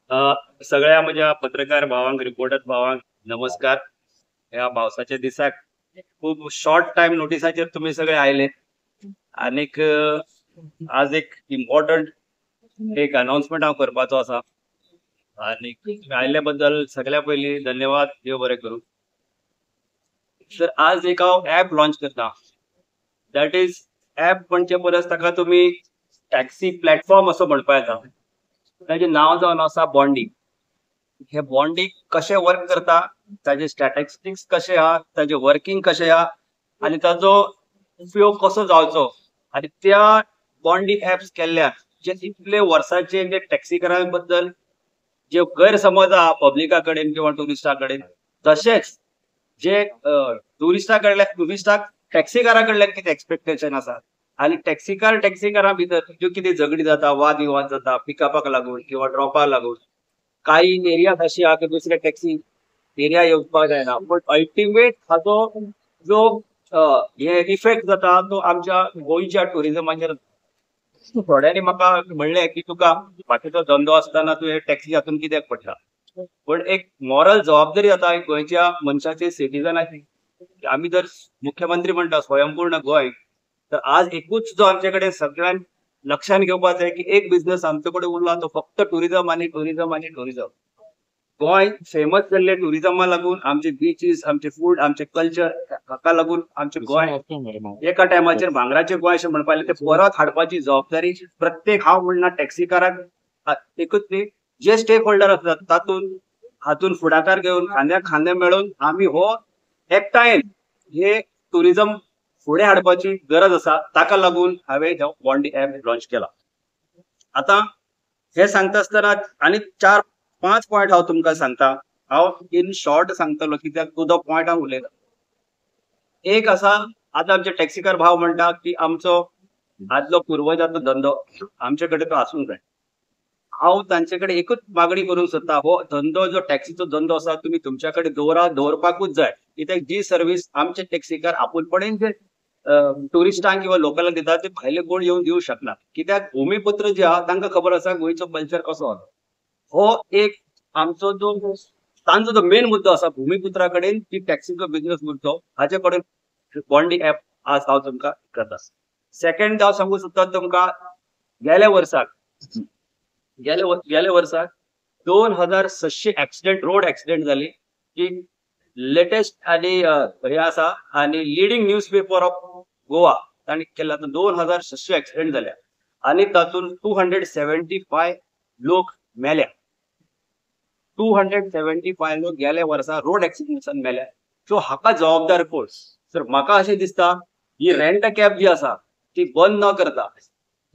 सगळ्या म्हज्या पत्रकार भावांक, रिपोर्टर भावांक नमस्कार. ह्या पावसाच्या दिसाक खूब शॉर्ट टायम नोटिसाचेर तुमी सगळे आयले आनीक आज एक इम्पॉर्टंट एक अनाउन्समेंट हांव करपाचो आसा आनी तुमी आयिल्ल्या बद्दल सगळ्या पयलीं धन्यवाद. देव बरें करूं. तर आज एक हांव ऍप लॉन्च करता. That is app म्हणचे परस ताका तुमी टॅक्सी प्लॅटफॉर्म असो म्हणपा येता. ताजें नांव जावन आसा बॉन्डी. हे बॉन्डी कशें वर्क करता, ताजे स्टॅटिस्टिक्स कशें आहा, ताजें वर्किंग कशें आहा आनी ताजो उपयोग कसो जावचो आनी त्या बॉन्डी ऍप्स केल्ल्यान जे इतले वर्साचे जे टॅक्सीकारां बद्दल जे गैरसमज आहा पब्लिका कडेन किंवा ट्युरिस्टा कडेन, तशेंच जे ट्युरिस्टा कडल्यान ट्युरिस्टाक टॅक्सीकारा कडल्यान कितें एक्सपेक्टेशन आसा आनी टॅक्सीकार टॅक्सीकारां भितर ज्यो कितें झगडी जाता, वाद विवाद जाता पिकअपाक लागून किंवा ड्रॉपाक लागून. काही एरियाज अशी आहा की दुसरे टॅक्सी एरिया येवपाक जायना, बट अल्टिमेट हाचो जो हे इफेक्ट जाता तो आमच्या गोंयच्या ट्युरिजमाचेर. थोड्यांनी म्हाका म्हणलें की तुका बाकीचो धंदो आसतना तूं हे टॅक्सी हातून कित्याक पडटा, पण एक मॉरल जबाबदारी जाता गोंयच्या मनशाची, सिटीजनाची. आमी जर मुख्यमंत्री म्हणटा स्वयंपूर्ण गोंय, तर आज एकूच जो आमचे कडेन सगळ्यान लक्षात घेवपाक जाय की एक बिझनस आमचे कडेन उरला तो फक्त टुरिझम आनी टुरिझम आनी टुरिझम. गोंय फेमस जाल्ले टुरिझमा लागून, आमचे बिचीस, आमचे फूड, आमचे कल्चर हाका लागून आमचे गोंय एका टायमाचेर भांगराचे गोंय अशें म्हणपाक लागले, ते परत हाडपाची जबाबदारी प्रत्येक, हांव म्हणना टॅक्सीकाराक एकूच न्ही, जे स्टेक होल्डर आसात तातूंत हातून फुडाकार घेवन खांद्याक खांदे मेळोवन आमी हो एकठांय हे टुरिझम फुडें हाडपाची गरज आसा. ताका लागून हांवें हो बॉन्डी ऍप लॉन्च केला. आतां हे सांगता आसतना आनी 4-5 पॉयंट हांव तुमकां सांगता. हांव इन शॉर्ट सांगतलो कित्याक टू the point हांव उलयता. एक आसा, आतां आमचे टॅक्सीकार भाव म्हणटा की आमचो आदलो पुर्वजाचो धंदो आमचे कडेन तो आसूंक जाय. हांव तांचे कडेन एकूच मागणी करूंक सोदता, हो धंदो जो टॅक्सीचो धंदो आसा तुमी तुमच्या कडेन दवरा, दवरपाकूच जाय. कित्याक जी सर्वीस आमचे टॅक्सीकार आपुलपणेन जे ट्युरिस्टांक किंवा लोकलांक दिता ते भायले कोण येवन दिवंक शकना. कित्याक भुमीपुत्र जे आहा तांकां खबर आसा गोंयचो कल्चर कसो आसा. हो एक आमचो जो तांचो जो मेन मुद्दो आसा भुमीपुत्रा कडेन की टॅक्सीचो बिझनस मुद्दो, हाचे कडेन बॉन्डी ऍप आज हांव तुमकां करता. सेकंड हांव सांगूंक सोदता तुमकां, गेल्या वर्साक गेल्या वर्साक 2600 एक्सिडेंट, रोड एक्सिडेंट जाली की लेटेस्ट आनी हे आसा आनी leading newspaper of Goa तांणी केला. 2600 एक्सिडेंट जाल्या आनी तातूंत 275 लोक मेल्या. 275 लोक गेल्या वर्सा रोड एक्सिडेंटान मेल्या. सो हाका जबाबदार कोण? तर म्हाका अशें दिसता ही रेंट कॅब जी आसा ती बंद न करता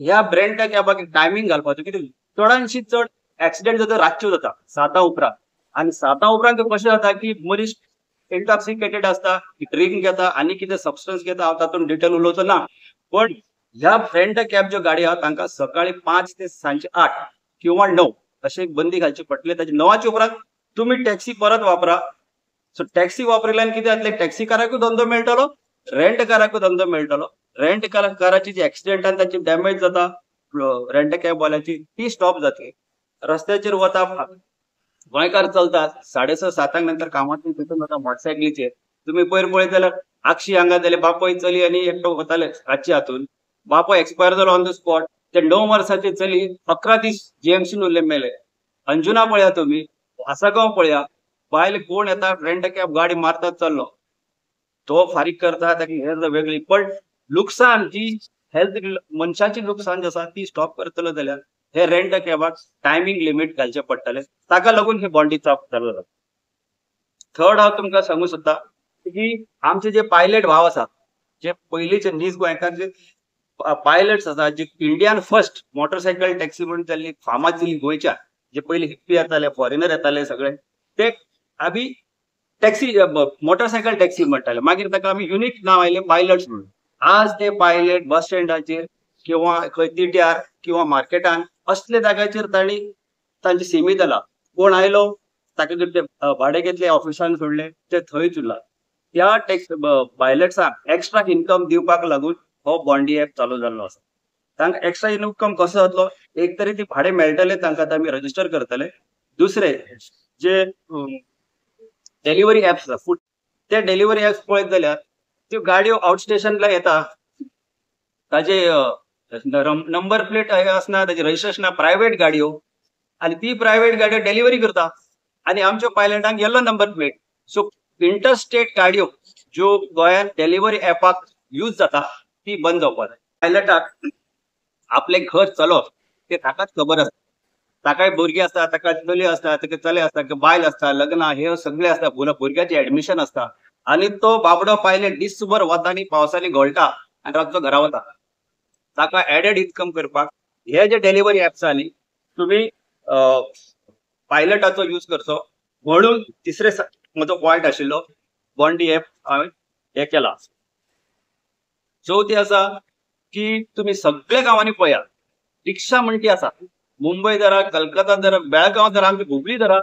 ह्या रेंट कॅबाक टायमींग घालपाचो. कित्याक चडांशी चड एक्सिडेंट जाता रातच्यो जाता 7 उपरांत, आनी 7 उपरांत कशें जाता की मनीस इंटॉक्सिकेटेड आसता, ड्रिंक घेता आनी कितें सबस्टन्स घेता. हांव तातूंत डिटेल उलोवचो ना, पण ह्या रेंट कॅब ज्यो गाडी आहा तांकां सकाळी 5 ते सांजचे 8 किंवा 9 अशें एक बंदी घालची पडटली. ताचे 9 उपरांत तुमी टॅक्सी परत वापरा. सो टॅक्सी वापरिल्ल्यान कितें जातलें, टॅक्सीकाराकूय धंदो मेळटलो, रेंटकाराकूय धंदो मेळटलो. रेंट काराची जी एक्सिडेंटान तांची डॅमेज जाता रेंट कॅबवाल्याची ती स्टॉप जातली. रस्त्याचेर वता गोंयकार चलता 6:30-7 नंतर कामांतून तितून वता मोटरसायकलीचेर. तुमी पयर पळयत जाल्यार आक्षी हांगा जाले बापूय चली आनी एकटो वताले रातचे हातून, बापूय एक्सपायर जालो ऑन the spot. ते 9 वर्साचे चली 11 दीस जीएमसीन उरले मेले. अंजुना पळया तुमी, आसागांव पळया, बायल कोण येता रेंट कॅब गाडी मारतात चल्लो, तो फारीक करता ताका हेर वेगळी. पण लुकसाण जी हेल्थ मनशाची लुकसाण जी आसा ती स्टॉप करतलो जाल्यार हे रेंट कॅबाक टायमींग लिमीट घालचें पडटलें. ताका लागून हे बॉन्डी चाप चालू जाता. थर्ड हांव तुमकां सांगूंक सोदता की आमचे जे पायलट भाव आसा, जे पयलींचे नीज गोंयकार जे पायलट्स आसा, जे इंडियन फर्स्ट मोटरसायकल टॅक्सी म्हणून जाल्ली फामाद जाल्ली गोंयच्या, जे पयलीं हिप्पी येताले, फॉरेनर येताले सगळे, ते आमी टॅक्सी मोटरसायकल टॅक्सी म्हणटाले. मागीर ताका आमी युनीक नांव आयलें पायलट्स म्हणून. आज ते पायलट बस स्टँडाचेर किंवा खंय तिट्यार किंवा मार्केटान असले जाग्याचेर तांणी तांचे सीमीत जाला. कोण आयलो ताका कितें भाडें घेतलें, ऑफिसान सोडलें, ते थंयच उरला. त्या टॅक्स पायलट्सांक एक्स्ट्रा इन्कम दिवपाक लागून हो बॉन्डी ऍप चालू जाल्लो आसा. तांकां एक्स्ट्रा इन्कम कसो जातलो, एक तरी ती भाडें मेळटलें तांकां, आमी रजिस्टर करतले. दुसरे जे डिलिव्हरी ऍप्स आसा फूड, ते डिलिव्हरी ऍप्स पळयत जाल्यार त्यो गाडयो आउट स्टेशनला येता, ताजे नंबर प्लेट आसना, ताजे रजिस्ट्रेशन, प्रायव्हेट गाडयो, आनी ती प्रायव्हेट गाडयो डिलिव्हरी करता आनी आमच्या पायलटांक yellow number plate. So interstate गाडयो ज्यो गोंयांत डिलिव्हरी ऍपाक यूज जाता ती बंद जावपाक जाय. पायलटाक आपलें घर चलोवप ते ताकाच खबर आसता. ताकाय भुरगीं आसता, ताका चली आसता, ताका चले आसता, बायल आसता, लग्न हे सगळे आसता, भुरग्याचें एडमिशन आसता आनी तो बाबडो पायलट दीसभर वता आनी पावसांनी घोळटा आनी रातचो घरा वता. ताका एडेड इन्कम करपाक हे जे डिलिव्हरी ऍप्स आहा न्ही, तुमी पायलटाचो यूज करचो. म्हणून तिसरे म्हजो पॉयंट आशिल्लो बॉन्डी ऍप हांवें हे केला. चवथी आसा की तुमी सगळे गांवांनी पळयात, रिक्षा म्हणटी आसा, मुंबय धरा, कलकत्ता धरा, बेळगांव धरा, आमची हुबळी धरा,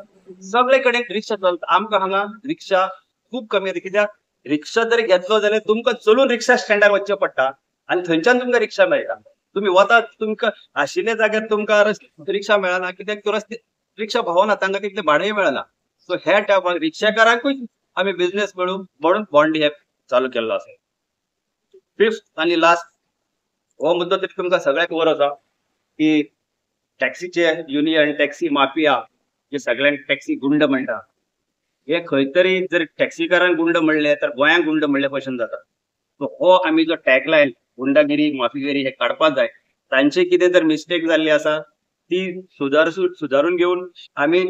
सगळे कडेन रिक्षा चलता. आमकां हांगा रिक्षा खूब कमी येता. कित्याक रिक्षा जर घेतलो जाल्यार तुमकां चलून रिक्षा स्टँडार वचचें पडटा आनी थंयच्यान तुमकां रिक्षा मेळटा. तुमी वतात, तुमकां आशिल्ल्या जाग्यार तुमकां रिक्षा मेळना, कित्याक रस्ते रिक्षा भावना, तांकां तितलें भाडेंय मेळना. सो ह्या टायमार रिक्षाकारांकूय आमी बिझनेस मेळूं म्हणून बॉन्डी ऍप चालू केल्लो आसा. फिफ्थ आनी लास्ट हो मुद्दो तरी तुमकां सगळ्यांक खबर आसा की टॅक्सीचे युनियन, टॅक्सी माफिया जे सगळ्यांक टॅक्सी गुंड म्हणटा, हे खंय तरी जर टॅक्सीकारांक गुंड म्हणले तर गोंयांक गुंड म्हणले भशेन जाता. सो हो आमी जो टॅगलायन गुंडागिरी माफियागिरी हे काडपाक जाय. तांचे कितें जर मिस्टेक जाल्ली आसा ती सुदारून घेवन आमी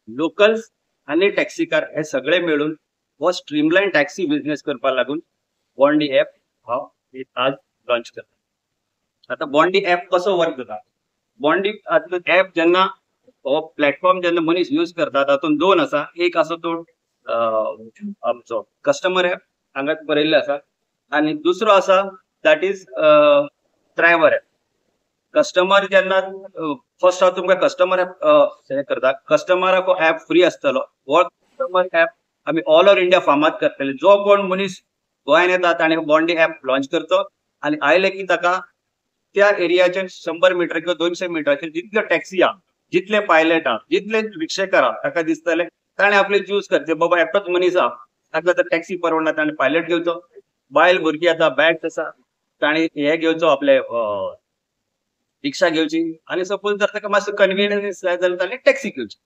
लोकल्स आनी टॅक्सीकार हे सगळे मेळून हो स्ट्रीमलायन टॅक्सी बिझनेस करपाक लागून बॉन्डी ऍप हांव आज लॉन्च करता. आतां बॉन्डी ऍप कसो वर्क जाता? बॉन्डी ऍप जेन्ना हो प्लॅटफॉर्म जेन्ना मनीस यूज करता तातूंत दोन आसा. एक आसा तो आमचो कस्टमर ऍप हांगा बरयल्लें आसा आनी दुसरो आसा that is driver app. Customer जेन्ना फर्स्ट हांव तुमकां कस्टमर ऍप हे करता. कस्टमराक हो ऍप फ्री आसतलो. हो कस्टमर ऍप आमी ऑल ओवर इंडिया फामाद करतले. जो कोण मनीस गोंयान येता ताणें बॉन्डी ऍप लॉन्च करचो आनी आयले की ताका त्या एरियाचेर 100 मिटर किंवा 200 मिटराचेर जितल्यो टॅक्सी आहा, जितले पायलट आहा, जितले रिक्षेकार आहा ताका दिसतले, ताणें आपले चूज करचे. बाबा एकटोच मनीस आहा, ताका जर टॅक्सी परवडना ताणें पायलट घेवचो, बायल भुरगीं आतां बॅग्स आसा ताणें हे घेवचो, आपले रिक्षा घेवची आनी सपोज जर ताका मातसो कन्विनियन्स जाय जाल्यार ताणें टॅक्सी घेवची.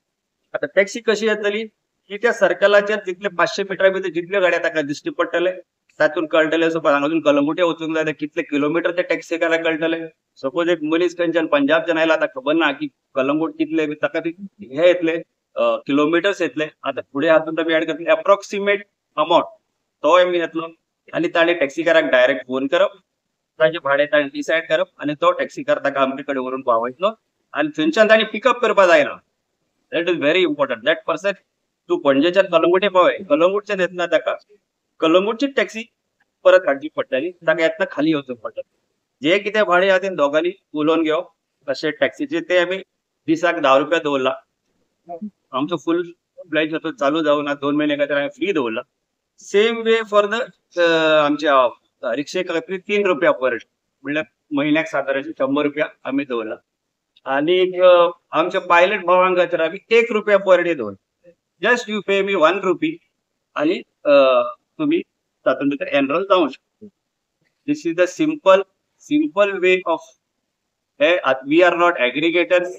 आतां टॅक्सी कशी येतली की त्या सर्कलाचेर जितले 500 मिटरा भितर जितल्यो गाडयो ताका दिश्टी पडटले तातूंत कळटले. सपोज हांगासून कलंगुटे वचूंक जाय कितले किलोमिटर ते टॅक्सीकाराक कळटले. सपोज एक मनीस खंयच्यान पंजाबच्यान आयला, ताका खबर ना की कलंगूट कितले, ताका ते हे येतले किलोमिटर्स येतले. आतां फुडें हातूंत आमी एड करतले एप्रोक्सिमेट अमावंट, तो आमी येतलो आनी ताणें टॅक्सीकाराक डायरेक्ट फोन करप, ताजें भाडें ताणें डिसायड करप आनी तो टॅक्सीकार ताका आमचे कडेन व्हरून पावयतलो आनी थंयच्यान ताणें पिकअप करपाक जायना. That is very important. That person तूं पणजेच्यान कलंगुटे पावय, कलंगूटच्यान येतना ताका कलंगूटची टॅक्सी परत हाडची पडटली, ताका येतना खाली येवचो पडटलें. जे कितें भाडें आहा तें दोगांनी उलोवन घेवप. अशें टॅक्सीचे ते आमी दिसाक 10 रुपया दवरला. आमचो फूल फ्लॅज चालू जावना 2 म्हयने खातीर हांवें फ्री दवरला. सेम वे फॉर the आमच्या रिक्षे खातीर 3 रुपया पर डे, म्हणल्यार म्हयन्याक सादारण 100 रुपया आमी दवरला. आनी आमच्या पायलट भावांक खातीर आमी 1 रुपया पर डे दवरला. Just you pay me 1 rupee आनी तुमी तातूंत भितर एनरोल जावंक शकता. This is the simple way of hey. We are not aggregators,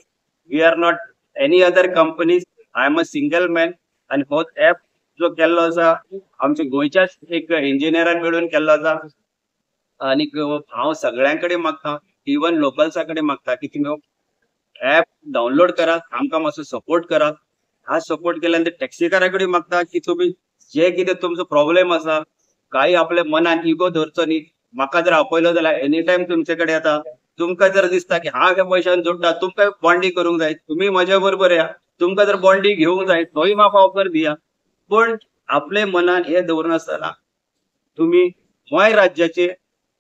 we are not any other companies. I am a single man आनी हो ऍप जो केल्लो आसा आमच्या गोंयच्याच एक इंजिनियरान मेळून केल्लो आसा. आनी हांव सगळ्यां कडेन मागता, इवन लोकल्सा कडेन मागता की तुमी ऍप डावनलोड करात, आमकां मातसो सपोर्ट करात. हा सपोर्ट केल्यान टॅक्सीकारा कडेन मागता की तुमी जे कितें तुमचो प्रॉब्लेम आसा, काही आपल्या मनान इगो धरचो न्ही. म्हाका जर आपयलो जाल्यार एनी टायम तुमचे कडेन येता. तुमकां जर दिसता की हांव ह्या पयशान जोडटा, तुमकां बॉन्डी करूंक जाय, तुमी म्हज्या बरोबर या. तुमकां जर बॉन्डी घेवंक जाय तोय म्हाका ऑफर दिया. पण आपले मनान हे दवरनासतना तुमी गोंय राज्याचे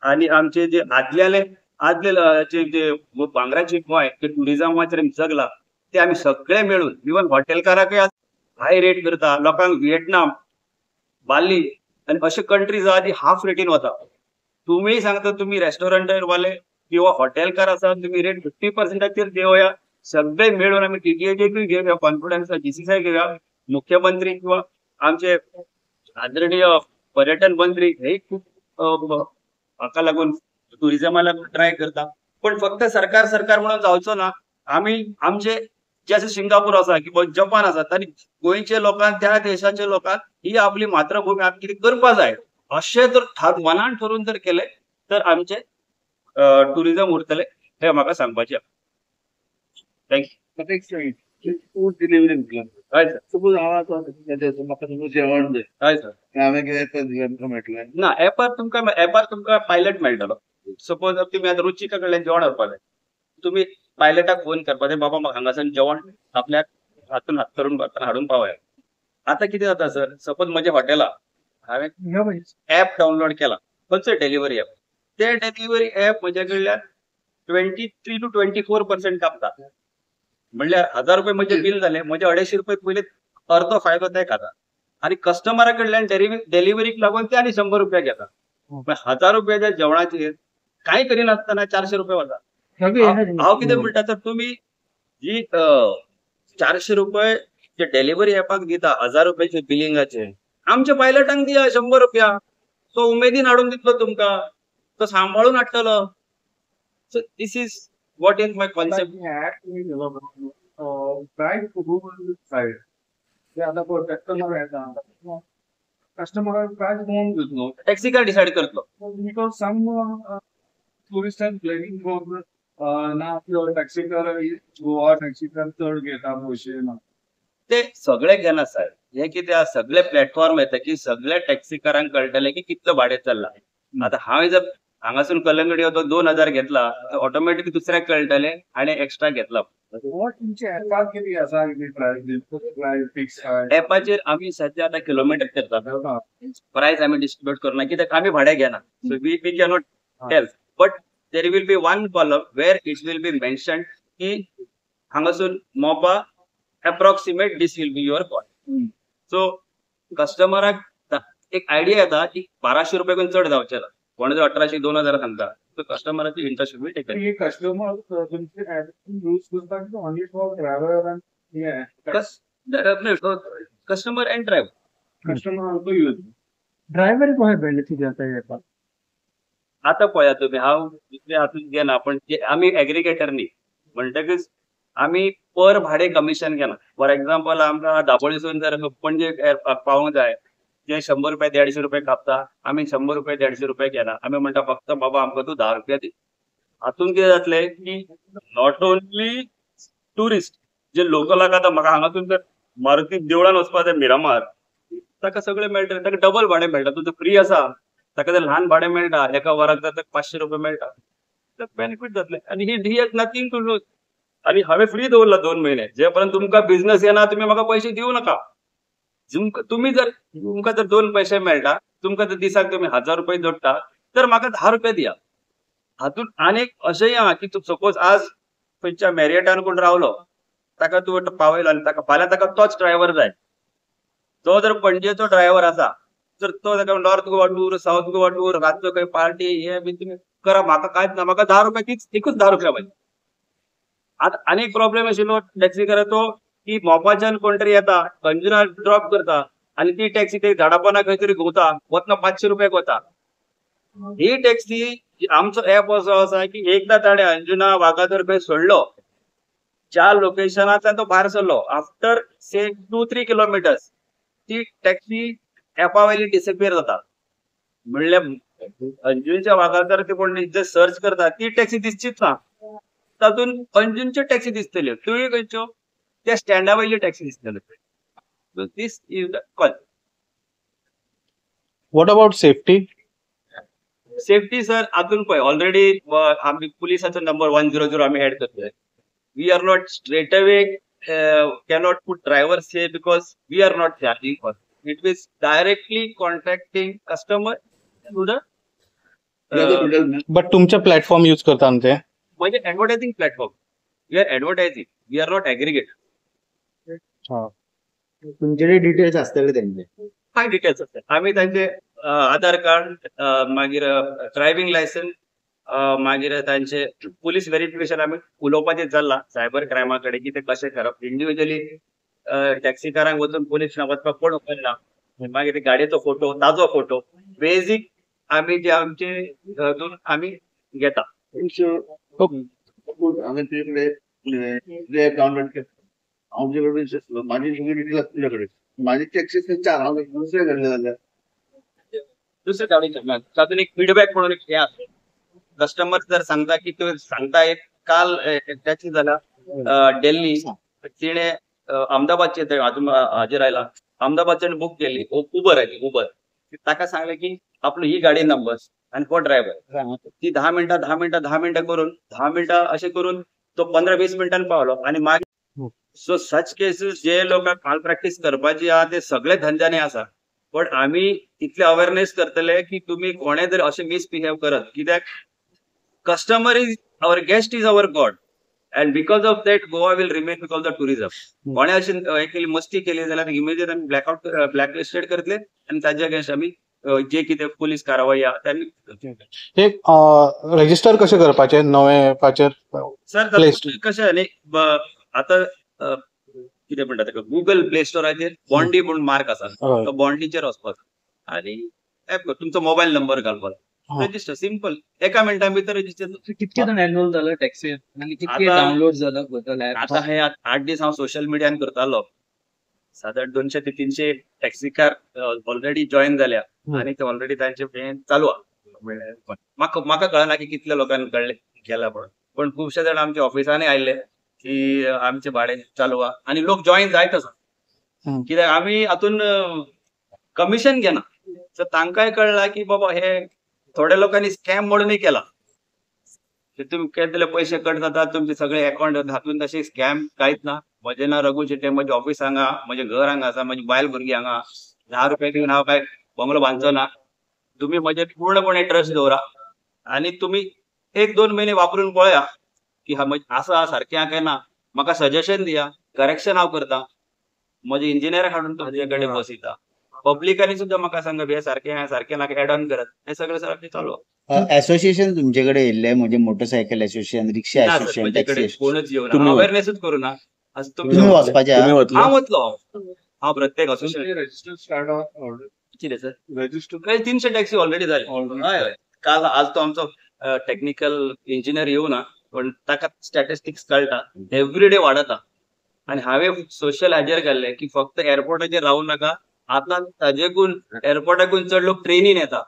आनी आमचे जे आदले आदले जे भांगराचे गोंय ते टुरिजमाचेर जगला ते आमी सगळे मेळून, इवन हॉटेलकाराकय हाय रेट करता लोकांक. व्हिएतनाम, बाली आनी अशे कंट्रीज आहा ती हाफ रेटीन वता. तुमी सांगता तुमी रेस्टॉरंटावाले किंवा हॉटेलकार आसा, तुमी रेट 50%चेर देवया, सगळे मेळून आमी टीटीएचेकूय घेवया कॉन्फिडन्स, जीसीसीआय घेवया, मुख्यमंत्री किंवा आमचे आदरणीय पर्यटन मंत्री हे खूप हाका लागून टुरिझमा लागून ट्राय करता. पण फक्त सरकार सरकार म्हणून जावचो ना. आमी आमचे जशें सिंगापूर आसा किंवा जपान आसा, तांणी गोंयचे लोकांक, त्या देशाच्या लोकांक ही आपली मातृभूमी आमी कितें करपा जाय अशें जर मनान ठरून जर केलें तर आमचे टुरिझम उरतले, हे म्हाका सांगपाचें. Thank you. Food delivery म्हटल्यार हय सर. सपोज हांव आतां म्हाका समज जेवण जाय, हय सर, हांवें कितें मेळटलें ना? एपार तुमकां पायलट मेळटलो. सपोज तुमी आतां रुचिका कडल्यान जेवण व्हरपा जाय, तुमी पायलटाक फोन करपा जाय, बाबा म्हाका हांगासून जेवण आपल्याक हातून हात करून हाडून पावया. आतां कितें जाता सर, सपोज म्हजें हॉटेला हांवें ऍप डावनलोड केला, खंयचो डिलिव्हरी ऍप, ते डिलिव्हरी ऍप म्हज्या कडल्यान 23 to 24% कापता. म्हणल्यार 1000 रुपये म्हजें बील जालें, म्हजे 250 रुपये पयलीं अर्दो फायदो ते खाता आनी कस्टमरा कडल्यान डिलिव्हरीक लागून ते आनी 100 रुपया घेता. 1000 रुपयाच्या जेवणाचेर कांय करिनासतना 400 रुपया वता. हांव कितें म्हणटा, तर तुमी जी 400 रुपये जे डिलिव्हरी ऍपाक दिता 1000 रुपयाचे बिलिंगाचे, आमच्या पायलटांक दिया 100 रुपया. तो उमेदीन हाडून दितलो तुमकां, तो सांबाळून हाडटलो. So this is what is my concept. Price Google side ते आतां पळय कस्टमर येता, कस्टमर प्रायस कोण दितलो? टॅक्सीकार डिसायड करतलो. Because some tourist are planning for ना टॅक्सीकार, गोवा टॅक्सीकार चड घेता पयशे ना. ते सगळे घेना साहेब. हे कितें आसा, सगळे प्लॅटफॉर्म येता की सगळ्या टॅक्सीकारांक कळटलें की कितलो भाडें चल्ला. आतां हांवें जर हांगासून कलंगडी वचपाक 2000 घेतला तर ऑटोमॅटिक दुसऱ्याक कळटलें हाणें एक्स्ट्रा घेतला. What तुमचे ऍपार कितें आसा, कितें प्रायस प्रायस फिक्स? ऍपाचेर आमी सद्या आतां किलोमिटर करता. प्रायस आमी डिस्ट्रीब्यूट करना कित्याक आमी भाडें घेना, so we cannot tell, but there will be one column where it will be mention की हांगासून Mopa approximate this will be your cost. So कस्टमराक एक आयडिया येता की 1200 रुपया करून चड जावचें ना. कोण जर 1800, 2000 सांगता, सो कस्टमराची interest will be taken. Customer तुमचे ऍप यूज करता की ओनली फॉर ड्रायव्हर आनी customer and driver. Customer also use. Driver को है बेनिफिट जाता है ऍपाक? आता पळया तुमी, हांव दुसरे हातून घेना, पण जे आमी एग्रीगेटर न्ही, म्हणटकच आमी पर भाडें कमिशन घेना. फॉर एग्जाम्पल, आमकां दाबोळीसून जर पणजे पावोवंक जाय, जे 100 रुपया, 150 रुपये कापता, आमी 100 रुपये, 150 रुपये घेना. आमी म्हणटा फक्त बाबा आमकां तूं 10 रुपया दी. हातून कितें जातलें की not only tourist, जे लोकलाक आतां म्हाका हांगासून जर मारुती देवळान वचपाक जाय मिरामार, ताका सगळें मेळटलें. ताका डबल भाडें मेळटा. तुजो फ्री आसा, ताका जर ल्हान भाडें मेळटा, एका वराक जर ताका 500 रुपया मेळटा तर बेनिफीट जातलें आनी he has nothing to lose. आनी हांवें फ्री दवरला 2 म्हयने, जे पर्यंत तुमकां बिझनस येना तुमी म्हाका पयशे दिवं नाका. तुमी जर तुमकां जर दोन पयशे मेळटा, तुमकां जर दिसाक तुमी 1000 रुपये जोडटा तर म्हाका 10 रुपया दिया. हातूंत आनीक अशेंय आहा की तूं सपोज आज खंयच्या मॅरियटान कोण रावलो, ताका तूं पावयलो आनी ताका फाल्यां ताका तोच ड्रायव्हर जाय. तो जर पणजेचो ड्रायव्हर आसा तर तो ताका north Goa tour, south Goa tour, रातचो खंय पार्टी हे बी तुमी करा, म्हाका कांयच ना, म्हाका 10 रुपया, तीच एकूच 10 रुपया पाहिजे. आतां आनीक प्रॉब्लेम आशिल्लो टॅक्सीकाराचो की मोपाच्यान कोण तरी येता, अंजुना ड्रॉप करता आनी ती टॅक्सी ते झाडापोना खंय तरी घुंवता, वतना 500 रुपयाक वता ही टॅक्सी. आमचो ऍप असो आसा की एकदां ताणें अंजुना, वागातोर खंय सोडलो, ज्या लोकेशनांतल्यान तो भायर सरलो, आफ्टर से 2-3 किलोमिटर्स ती टॅक्सी ऍपा वयली डिसपियर जाता. म्हणल्यार अंजुनच्या वागातोर ते कोण जे सर्च करता ती टॅक्सी दिसचीच ना. तातूंत अंजुनच्यो टॅक्सी दिसतल्यो, त्योय खंयच्यो, त्या स्टँडा वयल्यो taxi दिसतल्यो. This is the call. What about safety? Safety sir, हातून पळय, ऑलरेडी आमी पुलिसाचो नंबर 100 आमी ऍड करतले. We are not straight away cannot put driver say because we are not charging for it. Is directly contacting customer to the but तुमचे platform use करता न्हू ते? म्हणजे advertising platform. We are advertising, we are not aggregate. तुमचे details आसतले तेंचे? काय details आसतात, आमी तांचे आधार कार्ड, मागीर ड्रायव्हिंग लायसन्स. मागीर तांचे पुलीस व्हेरिफिकेशन आमी उलोवपाचें चल्लां सायबर क्रायमा कडेन की ते कशें करप. इंडिव्हिज्युअली टॅक्सीकारांक वचून पुलीस स्टेशनाक वचपाक कोण वचना. मागीर ते गाडयेचो फोटो, ताजो फोटो, बेजीक आमी जे आमचे हातून आमी घेता. हांवें तुजे कडेन ऍप डावनलोड केलें, हांव तुजे कडेन माझी सगळी डिटेल आसा तुज्या कडेन. माझी टॅक्सी चार हांव दुसरे घडले जाल्यार दुसरे गाडी तातूंत एक फिडबॅक म्हणून एक हें आसा. कस्टमर जर सांगता की तो सांगता एक काल टॅक्सी जाल्या दिल्ली, तिणे अहमदाबादचे हाजेर आयला, अहमदाबादच्यान बूक केली उबर आयली उबर, ताका सांगलें की आपलो ही गाडी नंबर आनी हो ड्रायव्हर. ती 10 मिनटां 10 मिनटां 10 मिनटां करून 10 मिनटां अशें करून तो 15-20 मिनटान पावलो. आनी मागीर सो सच केसीस जे लोकांक माल प्रॅक्टीस करपाची आहा ते सगळे धंद्यानी आसा. पण आमी इतले अवेरनेस करतले की तुमी कोणे जर अशें मिसबिहेव करत, कित्याक customer is our guest is our god and because of that Goa will remain because of tourism. कोणे अशें हे केली मस्ती केली जाल्यार इमिजिएट आमी ब्लॅकआउट ब्लॅकलिस्टेड करतले आनी ताजे अगेन्स्ट आमी जे कितें पुलीस कारवाई आहा ते आमी. हे रजिस्टर कशें करपाचें नवे एपाचेर? सर कशें न्ही आतां कितें म्हणटा ताका गुगल प्ले स्टोराचेर बॉन्डी म्हूण मार्क आसा, तो बॉन्डीचेर वचपाचो आनी ऍप तुमचो मोबायल नंबर घालपाचो, रजिस्टर सिंपल एका मिनटां भितर रजिस्टर. कितके जाण एनरोल झालं टॅक्सी आणि कितके डाउनलोड झालं बद्दल? आता हे 8 दीस हांव सोशल मिडियान करतालो, सादारण 200 ते 300 टॅक्सीकार ऑलरेडी जॉईन जाल्या आनी ते ऑलरेडी तांचे हें चालू आहा. म्हाका कळना की कितल्या लोकांक कळ्ळें गेला म्हणून, पण खुबशे जाण आमच्या ऑफिसांनी आयिल्ले की आमचे भाडें चालू आहा आनी लोक जॉईन जायत आसा. कित्याक आमी हातून कमिशन घेना, सो तांकांय कळ्ळां की बाबा हे थोड्या लोकांनी स्कॅम म्हणूनय केला. तुमी केले पयशे कट जातात, तुमचे सगळे अकाउंट हातून तशें स्कॅम कांयच ना. म्हजें नांव रघु शेट्ये, म्हजें ऑफिस हांगा, म्हजें घर हांगा आसा, म्हजी बायल भुरगीं हांगा. 10 रुपया दिवन हांव काय बंगलो बांदचो ना. तुमी म्हजेर पूर्णपणे ट्रस्ट दवरा आनी तुमी 1-2 म्हयने वापरून पळया की हा आसा सारकें आहा काय ना. म्हाका सजेशन दिया, करेक्शन हांव करता, म्हजे इंजिनियराक हाडून तुमचे कडेन बसयता. पब्लिकांनी सुद्दां म्हाका सांगप हे सारकें आहा सारकें नाका एड ऑन करत, हें सगळें सारकें चालू. असोसिएशन तुमच्याकडे येयल्ले म्हणजे मोटरसायकल असोसिएशन, रिक्षा असोसिएशन, टॅक्सी? कोणच येवना, अवेरनेसूच करूं ना. तुम्ही वचपाचे? हांव वतलो, हांव प्रत्येक असोसिएशन रजिस्टर कितें सर रजिस्टर 300 टॅक्सी ऑलरेडी जाले. हय हय, काल आज तो आमचो टेक्निकल इंजिनियर येवना, पण ताका स्टॅटिस्टिक्स कळटा, एवरी डे वाडता. आनी हांवें सोशल हाजेर घाल्लें की फक्त एअरपोर्टाचेर रावूं नाका, आतां ताजेकून एअरपोर्टाकून चड लोक ट्रेनीन येता.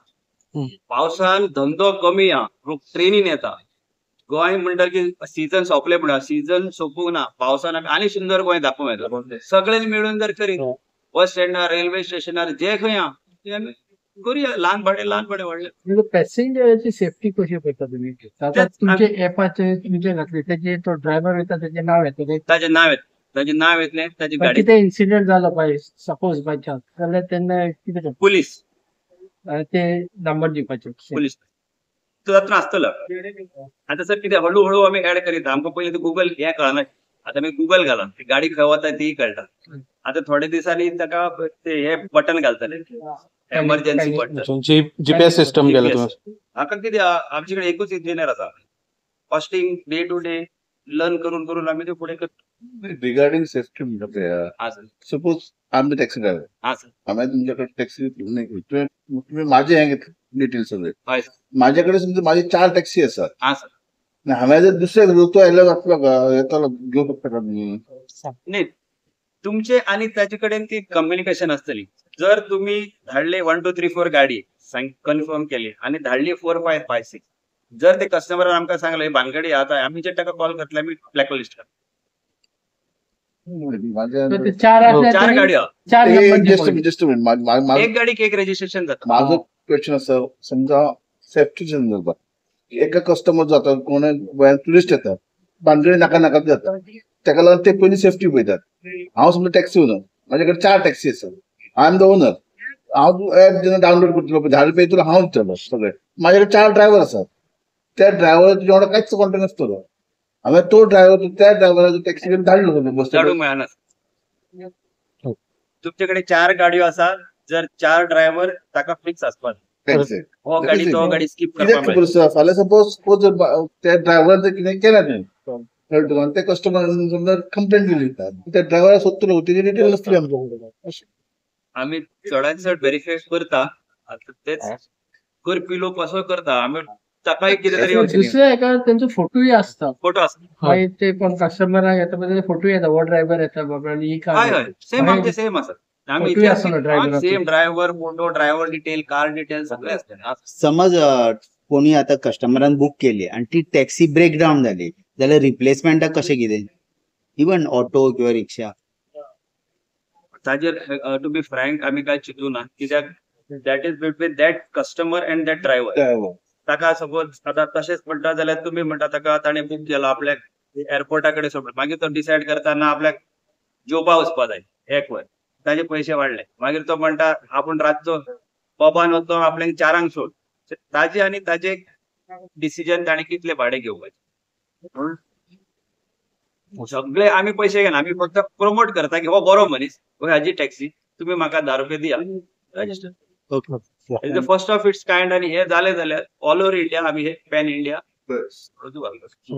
पावसान धंदो कमी आहा, लोक ट्रेनीन येता. गोंय म्हणटा की सिजन सोंपलें म्हणटा, सिजन सोंपूंक ना, पावसान आमी आनी सुंदर गोंय दाखोवंक येता. सगळें मेळून जर करीत बस स्टँडार, रेल्वे स्टेशनार जे खंय आहा ते आमी करुया. ल्हान भाडें ल्हान भाडें व्हडलें. पॅसेंजराची सेफ्टी कशी करता तुमी? आतां तुमचे एपाचे तुमचे घातले तेजे तो ड्रायव्हर वयता तेजें नांव येतलें, ताजें नांव येतलें, ताजें नांव येतलें, ताजी गाडी. कितें इन्सिडंट जालो बाय सपोज बाय चान्स जाल्यार तेन्ना कितें? पुलीस ते नंबर दिवपाचे पुलीस तो तातूंत आसतलो. आतां सर कितें हळू हळू आमी एड करीत. आमकां पयलीं गुगल हें कळना, आतां आमी गुगल घाला, गाडी खंय वता तीय कळटा. आतां थोड्या दिसांनी ताका ते हे बटन घालतले, emergency button, GPS system केलं तुम्ही. हाका कितें आमचे कडेन एकूच इंजिनियर आसा, costing day to day learn करून करून आमी ते फुडें करता. रिगार्डिंग सेफ्टी म्हणटा, suppose I am the taxi driver, हांवें तुमच्याकडे टॅक्सी तुवें माझे हें घेतलें डिटेल्स सगळे, माझ्याकडे समजा माझे 4 टॅक्सी आसात, हांवें जर दुसरे तो येयलो जातलो का येतलो घेवंक शकता का तुमी? न्ही, तुमचे आनी ताजे कडेन ती कम्युनिकेशन आसतली. जर तुमी धाडले 1 2 3 4 गाडी कन्फर्म केली आनी धाडली 4 5 5 6, जर ते कस्टमरान आमकां सांगलें भानगडी आतां आमी जे ताका कॉल करतले आमी ब्लॅकलिस्ट करतले. 4 गाडयो, एक गाडीक एक रजिस्ट्रेशन जाता. माझो क्वेश्चन आसा, समजा सेफ्टी संदर्भात एका कस्टमर जाता, कोण टुरिस्ट येता, भानगडी नाका नाका जाता, ताका लागून ते पयलीं सेफ्टी पळयतात. हांव समजा टॅक्सी ओनर, म्हाजे कडेन 4 टॅक्सी आसात, I am the owner. हांव ऍप जेन्ना डावनलोड करतलो 10 रुपया तुला हांव दितलो सगळे. म्हाजे कडेन 4 ड्रायव्हर आसात, त्या ड्रायव्हर तुज्या वांगडा कांयच कॉन्टेक्ट नासतलो. हांवें तो ड्रायव्हर त्या ड्रायव्हराचो टॅक्सी घेवन धाडलो बस धाडूंक मेळना. तुमचे कडेन 4 गाडयो आसा, जर 4 ड्रायव्हर ताका फिक्स आसपाक, Exact. हो गाडी तो गाडी स्कीप कित्याक करपाक खबर आसा, फाल्यां सपोज सपोज जर त्या ड्रायव्हरान जर कितें केलें न्ही, कळ्ळें तुका, आनी ते कस्टमरान समजा कंप्लेन दिली, त्या ड्रायव्हराक सोदतलो, तेजी डिटेल आसतली आमच्या कडेन अशें. आमी चडांत चड व्हेरीफाय करता. आतां तेच करपी लोक असो करता, आमी ताकाय कितें तरी दुसऱ्या हेका तेंचो फोटोय आसता. फोटो आसता. मागीर ते कोण कस्टमराक येता पळय, तेजे फोटो येता, हो ड्रायव्हर येता बाबा आनी ही कार. हय हय, सेम आमचे सेम आसा. आमी फोटोय आसता ड्रायव्हराचो. Same driver photo, driver detail, car detail सगळे आसता. समज कोणी आता कस्टमरान बूक केली आणि ती टॅक्सी ब्रेकडाऊन झाली जाल्यार रिप्लेसमेंटाक कशें कितें, इवन ऑटो किंवा रिक्षा? ताजेर टू बी फ्रँक आमी काय चिंतू ना, कित्याक that is between that customer and that driver. Driver. ताका सपोज आतां तशेंच म्हणटा जाल्यार तुमी म्हणटा ताका ताणें बूक केलो आपल्याक एअरपोर्टा कडेन सोडलो, मागीर तो डिसायड करता ना आपल्याक जेवपा वचपा जाय एक वर, ताजे पयशे वाडले, मागीर तो म्हणटा आपूण रातचो पबान वतलो, आपल्याक 4 सोड. ताजे आनी ताजे डिसिजन ताणें कितले भाडें घेवपाचें. पूण सगळे आमी पयशे घेना, आमी फक्त प्रमोट करता की हो बरो मनीस, हो हाजी टॅक्सी, तुमी म्हाका 10 रुपये दिया, register. It's the first of its kind. आनी हे जालें जाल्यार ऑल ओवर इंडिया आमी हे पॅन इंडिया बस. रुजू घालतले.